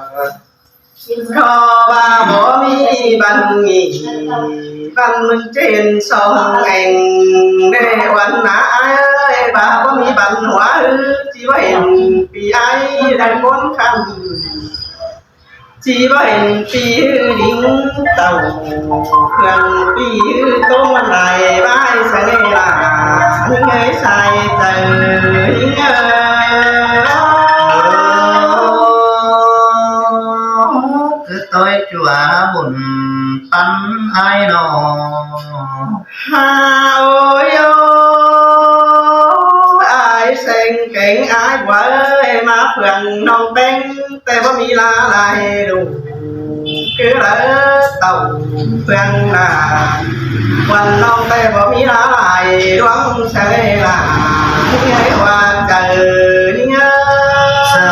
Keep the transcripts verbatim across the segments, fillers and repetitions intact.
ꞌCọ ꞌva báu ꞌmí băn ꞌnị, băn ꞌmướng ꞌchện song eng, ꞌnị uôn ꞌna ải ꞌva báu ꞌmí băn hua ꞌhứ, ꞌchí báu hên ꞌpi ải đảy ꞌcốn khăn. ꞌChí báu hên ꞌpi ꞌhứ đin tảu, ꞌkhương ꞌpi ꞌhứ ꞌtố ꞌmắn lai bái săng ꞌnị lả, ꞌnhính ơi sai chaư, ꞌnhính ơi. ꞌCứ ꞌtoi ꞌchua bun păn ải ꞌnọ. Ha ôi ô, ải seng kéng ải ꞌva ơi, ꞌmá ꞌphượng ꞌnọng ꞌtếng ꞌtẹ báu ꞌmí ꞌlạ lai đu. ꞌCứ lả tảu ꞌphượng ꞌnạ, ꞌphượng ꞌnọng ꞌtẹ báu ꞌmí ꞌlạ lai, ꞌluống săng ꞌnị lả, ꞌnhính ơi ꞌva chaư, ꞌnhính ơi. Sa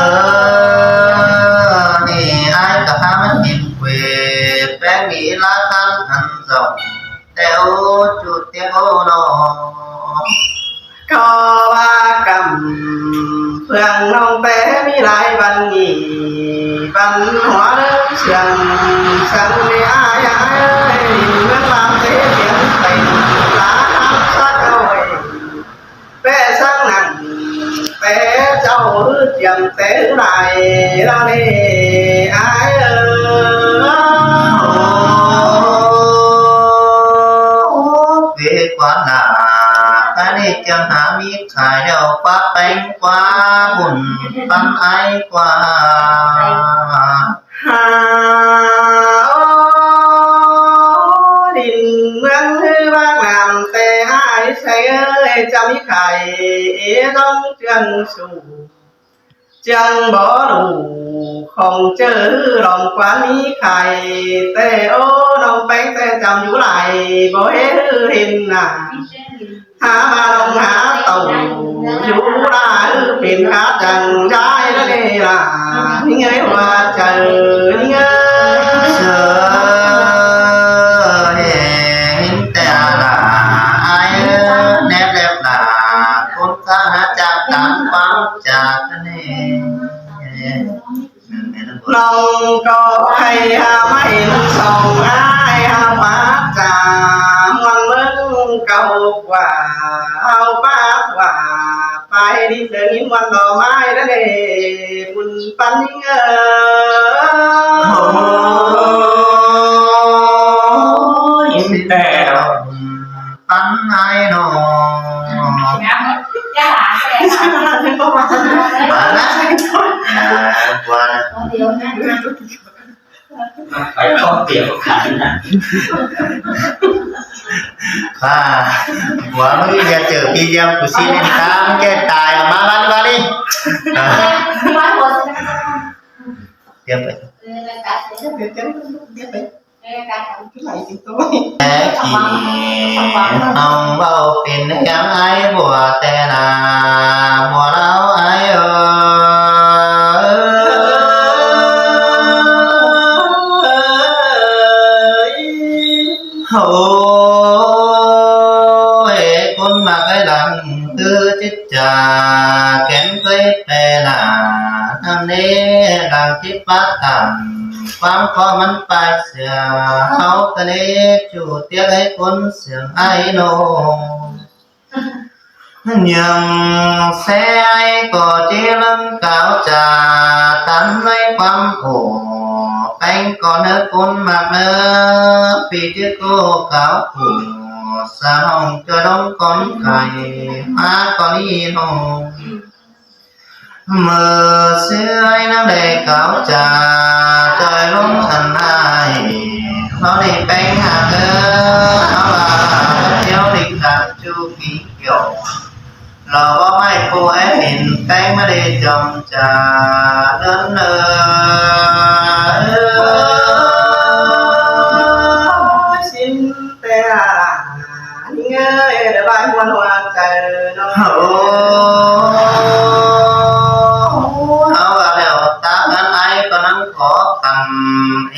ꞌnị ải ꞌcọ hák ꞌmắn ꞌnhính quê, ꞌpéng ꞌmí ꞌlạ căn ăn dong ꞌtẹ ꞌchu ꞌtẹ ꞌnọ. ꞌCọ ꞌva ꞌcắm ꞌphượng ꞌnọng ꞌtẹ ꞌmí lai băn ꞌnị, băn hua ꞌlớng sương săng ꞌnị ải ải, ꞌmướng ꞌva ꞌtẹ piến peng ꞌlạ hák sắc ꞌcọ ꞌvạy. ꞌPé săng ꞌnặn ꞌtẹ chảu ꞌhứ chiêm ꞌtẹ lai ꞌlạ ꞌnị ải ơi. Ơ, ꞌquá ꞌnạ, ải ꞌnị chắng hák ꞌmí khả ꞌlẹo ꞌquá ꞌpéng ꞌquá bun păn ải ꞌquá. Ha ôi, Tin ꞌmướng ꞌhứ bác ꞌnặm ꞌtẹ ải sai ới, chăm ꞌmí khải é ꞌdóng ꞌchương su, ꞌchương bó đủ khong ꞌchớ ꞌhứ lòng quán ꞌmí khải ꞌtẹ. Ô, ꞌnọng ꞌpéng ꞌtẹ chăm dú lai bó ꞌhế ꞌhứ hên nả. Hák ꞌva ꞌnọng hák tảu dú lai ꞌhứ pên khát chắng ꞌchái ꞌnớ ꞌnị lả. ꞌNhính ơi, ꞌhua chaư ꞌnhính ơi. Sửa hên ꞌtẹ lả ai ới, nép lép lả cốn cáng hák chắng tán quán chả ꞌnị. ꞌNọng ꞌcọ khay hák ꞌmá hên song ải hák pát chả ꞌmuôn ꞌmướng cáu ꞌquá, hảư pát ꞌquá, pay đi lơ ꞌnhính ꞌmuôn lo mai ꞌnớ ꞌnị, bun păn ꞌnhính ơi. Ôi, ꞌnhính ꞌtẹ păn ai ꞌnọ. Ꞌva ꞌnạ. À, ꞌva ꞌnạ. Phải có tiểu khả năng. À, ꞌva ꞌmí ꞌviạk ꞌchớ ꞌpi ꞌviạk ꞌcọ ꞌsị ꞌnịn ꞌtáng ké tai ꞌmá ꞌván ꞌva đi. À. Tiếp vậy. Té ꞌnị ꞌnọng ꞌvạu pên hiêm ải bua ꞌtẹ nả, bua ꞌláo ải ơi. Ôi, ꞌcốn ꞌmặc ải lăng ꞌtứ chết chả kén ꞌtới ꞌtẹ nả, ꞌnặn ꞌnị lăng chết pát tẳng, quáng ꞌcọ ꞌmắn pay sửa, ꞌháu ꞌcọ ꞌnị ꞌchu ꞌtiếc ải ꞌcốn sương ải ꞌnọ. Nhương ꞌsứ ải ꞌcọ ꞌchí ꞌlớng cáo chả tắn ꞌnị quám ổ, ꞌpéng ꞌcọ ꞌnớ ꞌcốn ꞌmặc ꞌnớ, ꞌpi ꞌchí ꞌcọ cáo phủ, sa hỏng ꞌchoi ꞌlống cón khay, ꞌmá ꞌcọ ꞌnị ꞌnọ. ꞌMự ꞌsứ ải ꞌnăng đảy cáo chả ꞌchoi ꞌlống ăn ải, ꞌháu đảy ꞌpéng hák ꞌnớ, ꞌháu ꞌva ꞌtiếu đảy cắp ꞌchu kí kiẻo. Lỏ báu ꞌmạy ꞌpộ é hên ꞌpéng ꞌmá đảy chom chả ꞌlớn ơi. Sính ꞌtẹ lả ꞌnhính ơi, đa ꞌvạy ꞌmuôn ꞌhua chaư ꞌnọng. Ôi, ꞌháu ꞌva lẻo ꞌtáng ꞌnặn ải ꞌcọ ꞌnăng khó khăn,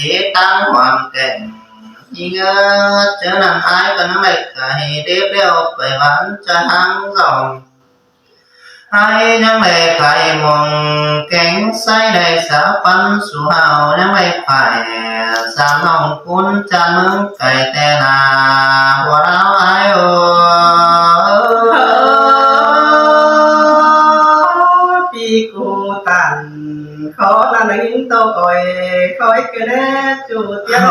é ꞌtáng hoàn cảnh. ꞌNhính ơi, ꞌchớ ꞌnặn ải ꞌcọ ꞌnăng đảy khay đếp lẻo pay ꞌván ꞌchoi ꞌháng dỏng. Ải ꞌnhắng đảy khay muông kéng ꞌsáy đảy sa păn su ꞌháu, ꞌnhắng đảy khay sa ꞌnọng ꞌcốn ꞌchăn ꞌmướng cai ꞌtẹ nả, bua ꞌláo ải ơi. Ôi, ꞌpi ꞌcọ tản khó ꞌnặn ꞌnhính tô ꞌcoi, khói ꞌcọ ꞌnị ꞌchu ꞌtiếc.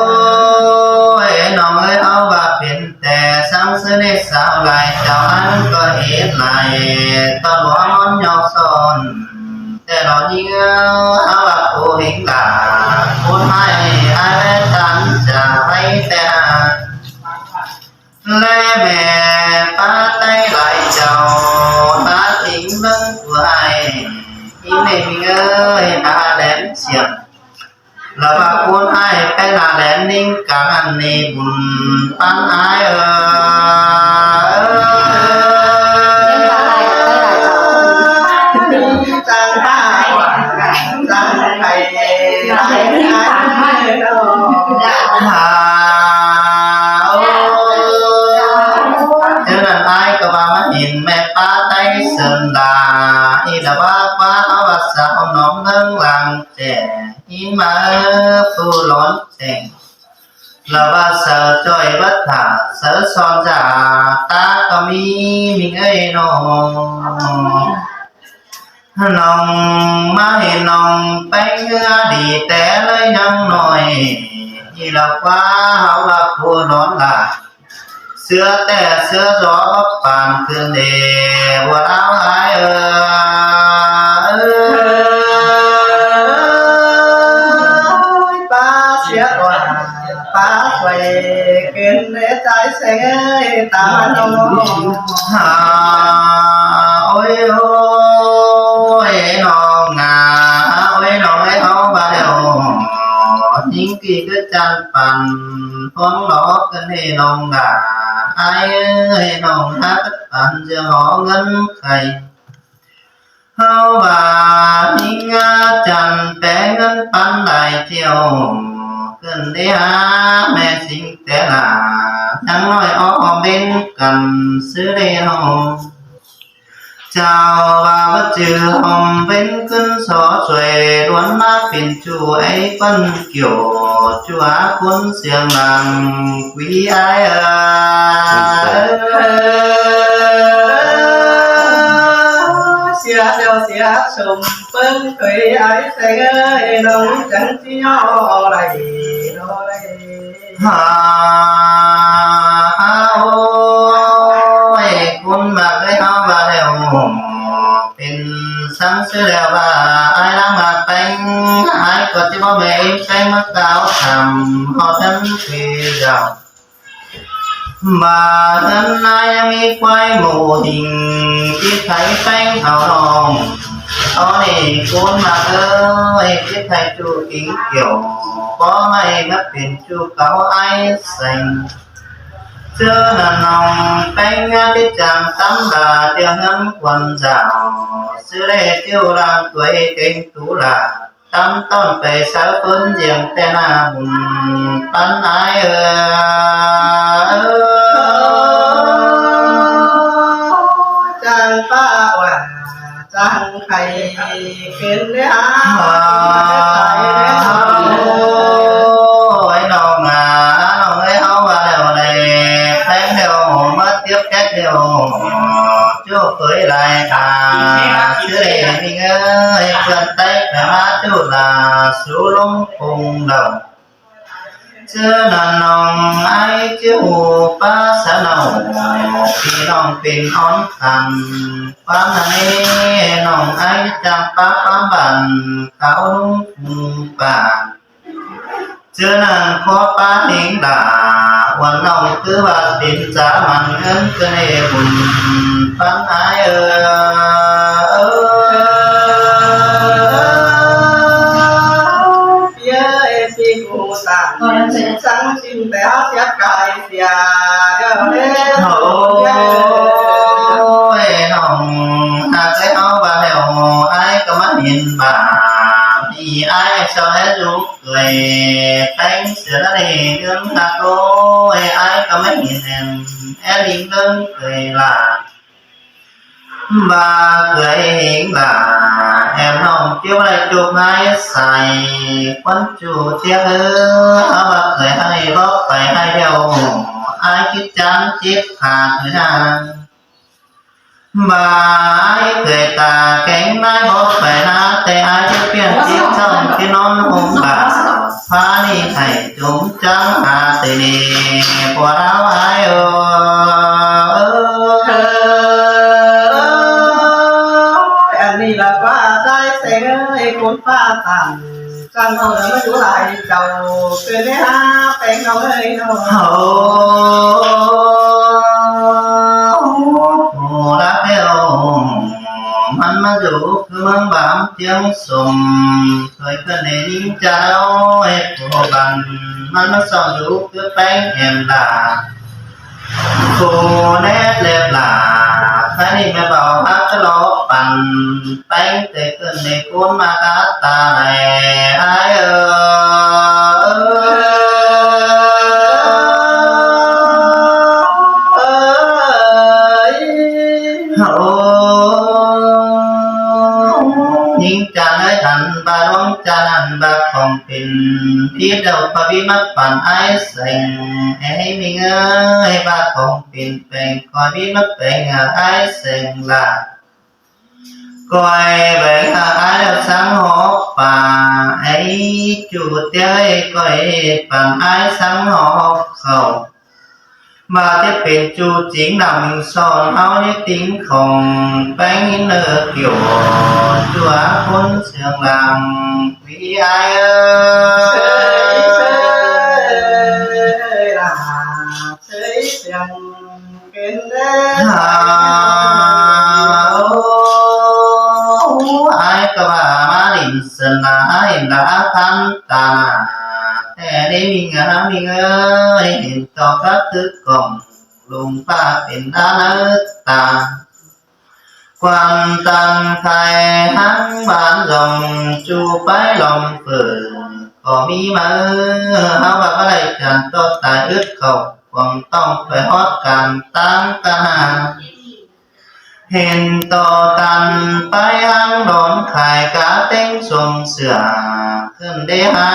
Ôi, ꞌnọng ơi, ꞌháu ꞌva pên ꞌtẹ ꞌsướng ꞌsứ ꞌnị sáo lai chảu ăn ꞌcọ ết lai, ꞌtọn bó ꞌmón ꞌnhó son. ꞌTẹ lo ꞌnhính ơi, ꞌháu ꞌva ꞌcọ ꞌhính lả, ꞌcốn ꞌmá ải ải ꞌlé tán chả ꞌvạy ꞌtẹ. ꞌLé ꞌme pá ꞌTáy lai chảu, ꞌmá thính ꞌmướng ꞌcọ ải, ꞌnhính ꞌnị ꞌmí ơi, ꞌmá đen siêng. Lỏ ꞌva ꞌcốn ải ꞌpéng nả đen ꞌnhính cang ăn ꞌnị bun păn ải ơi. Hả, ôi, ꞌchớ ꞌnặn ải ꞌcọ ꞌva ꞌmá hên ꞌme pá ꞌTáy Sơn La, ꞌnị lỏ ꞌva ꞌquá ꞌháu ꞌva sa ꞌnọng ꞌlớng lăng ꞌchẹ, ꞌnhính ꞌmá ꞌpú lón chẻng. Lỏ ꞌva saư ꞌchoi bát thả, saư son dả, ta ꞌcọ ꞌmí ꞌmí ơi ꞌnọng. ꞌNọng ꞌmá hên ꞌnọng ꞌpéng ꞌhứa đi té ꞌlới ꞌnhắng ꞌnọi. ꞌNị lỏ ꞌquá ꞌháu ꞌva ꞌpú lón lả. ꞌSứa ꞌtẹ ꞌsứa gió báu pán cương đê, bua ꞌláo ải ơi. Ôi, pá sia ꞌquá. Pá khuây kưn đé ái Seng ơi, ta ꞌmắn ꞌnọng. Hả, ôi ôi, ꞌnọng à, ôi ꞌnọng ơi, ꞌháu ꞌva ꞌlẹo ꞌnhính kỉ ꞌcứ chăn păn, ꞌphóng lỏ kưn ꞌnị ꞌnọng à, ái ơi, ꞌnọng hák păn ꞌchưa hó ꞌngớn khay. ꞌHáu ꞌva ꞌnhính ꞌcứ chăn pé ꞌngớn păn lai ꞌchịu, kưn đé hák ꞌme sính té lả, ꞌnhắng ꞌnọi ók bến căn ꞌsứ đé ꞌnọng. Chảu ꞌva báu ꞌchư ꞌhôm bến ꞌcứn so suối, ꞌluôn ꞌmá pên ꞌchu é ꞌquăn kiẻo, ꞌchu á ꞌcốn siêng lăng quí ái ơi. Sia ꞌlẹo sia sôm ꞌpơng khuây ái Seng ơi, ꞌnọng chắng ꞌchí ꞌnhó đảy ꞌnớ đảy. Hả, hả, ôi, ꞌcốn ꞌmặc ơi, ꞌháu ꞌva ꞌlẹo pên săng ꞌsứ ꞌlẹo ꞌva ái ꞌláng ꞌmặc ꞌpéng, ái ꞌcọ ꞌchí báu ꞌme ím ꞌpéng ꞌmá cáo thăm ꞌháu ꞌthớn khuê dạo. ꞌVa ꞌhướn ái ꞌmí ꞌquái mộ hình, ꞌchí khay ꞌpéng hảư ꞌnọng. Ók ꞌnị ꞌcốn ꞌmặc ơi, ꞌchí khay ꞌchu kính kiẻo, báu ꞌmí ꞌmá pên ꞌchu cáo ái Seng. ꞌChớ ꞌnặn ꞌnọng ꞌpéng ꞌchí chắng tắm đa ꞌtiêng ꞌhướn khuôn dảo, ꞌsứ đé ꞌtiêu lăng tuế kéng tú lả, tắm ꞌtọn pay sáư ꞌphớn diêng ꞌtẹ ꞌna bun păn ái ơi. Chắng pá ꞌva chắng khay kưn đé hák. Ôi, ꞌnọng à, ꞌnọng ơi, ꞌháu ꞌva ꞌlẹo đảy ꞌpéng ꞌlẹo, ꞌmá tiếp kék ꞌlẹo, ꞌchu phới lai à, ꞌsứ đé ꞌnhính ơi, ꞌpươn té pay ꞌmá ꞌchu lả sú ꞌlống phung đaư. ꞌChớ ꞌnặn ꞌnọng ái ꞌchí hô pá sa ꞌnọng, ꞌpi ꞌnọng pên ón khăn, ꞌquám ꞌnặn ꞌnị ꞌnọng ái chắng pá ꞌquám bản, cáo ꞌlống phung pả. ꞌChớ ꞌnặn khó pá ꞌhính đả, uôn ꞌnọng ꞌcứ ꞌva pên dá mẳn ꞌngớn ꞌcứ ꞌnê bun păn ái ơi. Ơi, pi ꞌcụ tản săng ꞌchịn té sia cai sia. Ôi, ꞌnọng, ꞌnạ ơi, ꞌháu ꞌva ꞌlẹo, ái ꞌcọ ꞌmá hên bả, ꞌnị ái sao é dú ꞌcới, ꞌpéng sia ꞌnị ꞌnưng ꞌnạ ôi, ái ꞌcọ ꞌmá hên em, é ꞌlính ꞌlớng ꞌcới lả. ꞌVa ꞌcới hên lả, em ꞌnọng ꞌchí ꞌva lai ꞌchộk ái sai, ꞌquán ꞌchu ꞌtiếc ơ, ꞌháu ꞌva ꞌcới ꞌhạy bók pay ꞌhạy ꞌlẹo, ái ꞌchí chắng chếp khả thử ꞌnạ. ꞌVa ái ꞌcới ta kéng ꞌmái bók pay ꞌnạ, té ái ꞌchí ꞌpiện chếp sỏng ꞌchí ꞌnón ꞌhôm bả, phá ꞌnị ꞌhạy chốm chắng hả tê ꞌnị, ꞌpưa ꞌláo ái ơ. Ơ, ơ, ơ, ơ, ꞌnị ꞌlạ ꞌva ái Seng ơi, ꞌcốn pá tản săng ꞌnọng ꞌmá dú lai chảu, ꞌcới ꞌnê hák ꞌpéng ꞌnọng ơi ꞌnọng. Ơ, ơ, ꞌlạ ꞌlẹo, ꞌmắn ꞌmá dú ꞌcứ ꞌmướng bám ꞌtiếng sôm, ꞌcới ꞌcứ ꞌnê ꞌnhính chăn ơi, ꞌpưa bản, ꞌmắn ꞌmá sỏng dú ꞌcứ ꞌpéng em lả. Cô nét lép lả, thái đi mẹ bảo hát cái ló pắn, bánh tê cơn nê cốn ma cá ta này, ai ơi. Ôi, những cha nói thẳng ba đón cha lành ba phòng tình, ít đâu có bí mật phản ái sành, ấy mình ơi, ba phòng tình beng, coi bí mật beng, à, ái seng lạ. Coi beng, à, ái lạp sáng họp, à, ấy chủ tiết coi phản ái sáng họp khẩu. Mà tiếp pên chu chính là mình son áo nét tính không bánh nở kiểu chùa khốn sương làng quý ai ơi. Hảư, ái ꞌcọ ꞌva ꞌmá đin sưn ꞌla hên ꞌla than ta. Té ꞌnị ꞌmí ꞌngá ꞌmí ꞌngới, hên ꞌto cắp thứ cỏng lung ꞌpá pên đá nớ ta. Quan ꞌtáng thái háng bản dòng chu pái lòng phở có ꞌmí máư. Háo ꞌva bá đảy chăn ꞌto tai ứt khảu, quảng tong phải hót cản ꞌtáng ca. Hên ꞌto tăn pái háng đón khai cá ꞌtếng xuông sửa khửn đế há.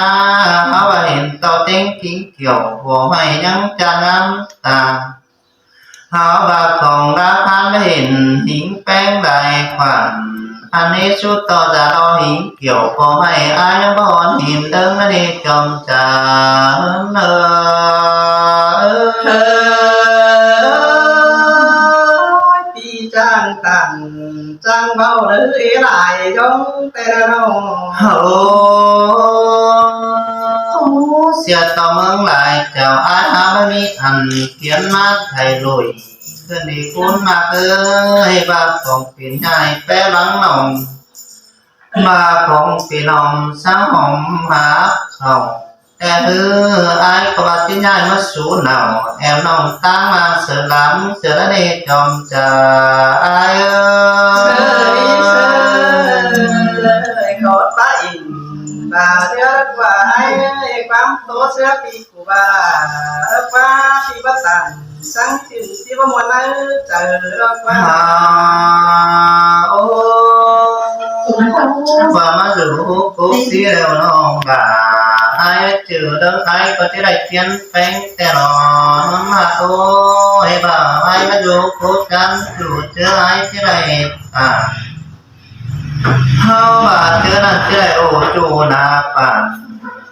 Háo ꞌva hên ꞌto ꞌtếng kính kiểu vô ꞌmạy ꞌnhắng chăn ngắm ta. Háo ꞌva khong đá phán hên hính ꞌpéng đai khoản. Ăn ꞌnị sú ꞌto dả lo hính kiểu vô ꞌmạy ái ꞌnhắng bón hên ꞌtếng ꞌnị chom chả. Ơ, ơ, pi chang tăn chang báu đới lai dống té ꞌnọ. Hảư, sia ꞌto ꞌmướng lai chảu ái há ꞌmí ăn piến ꞌmá thảy lội. Khửn đi cún ꞌmặc ơi, ꞌva khong pên ꞌnhại pé lắng lòng, ꞌva khong pên hòm sáng hòm há khảu. Té ꞌhứ ái ꞌcọ ꞌva ꞌchí ꞌnhại ꞌmá sú nảu, em ꞌnọng ꞌtáng ꞌmá sửa lắm, sửa đá ꞌnị chom chả ái ơi. Sơi, sơi, khót ꞌpá ỉn, ꞌva ꞌdứa ꞌva ái, quám ꞌtố ꞌsứa pi Hả? Ô, ꞌva ꞌmá dú cốc ꞌsứ ꞌlẹo ꞌnọng ꞌva, ái ꞌchư đớng ái ꞌcọ ꞌchí đảy piến ꞌpéng ꞌtẹ lo. ꞌMá tô, ái ꞌva ái ꞌmá dú cốc chăn, ꞌchư ái ꞌchí đảy tả. Háo ꞌva ꞌchư ꞌnặn ꞌchí đảy ổ ꞌchu nả pản.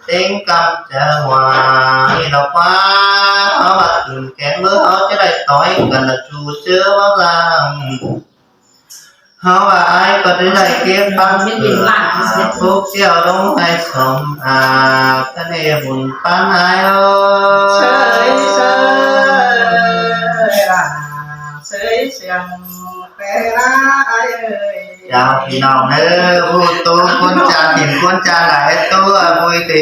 ꞌTếng ꞌcắm chaư hua ꞌnị lo ꞌquá. Háo ꞌva tứn kén ꞌmứ háo ꞌchí đảy tói căn ꞌchu ꞌchư ꞌva lăng. Háo ꞌva ái ꞌcọ ꞌchí đảy kếp ꞌpắn cốc ꞌchưa ꞌlống ái sỏm ác, căn ꞌnị bun ꞌpắn ái ơi. Sơi, sơi, sơi, sơi, sơi. Chào ꞌpi ꞌnọng ơi, ꞌhụ ꞌtố ꞌcốn chan, tỉnh ꞌcốn chan lai ꞌtố, ꞌvới tê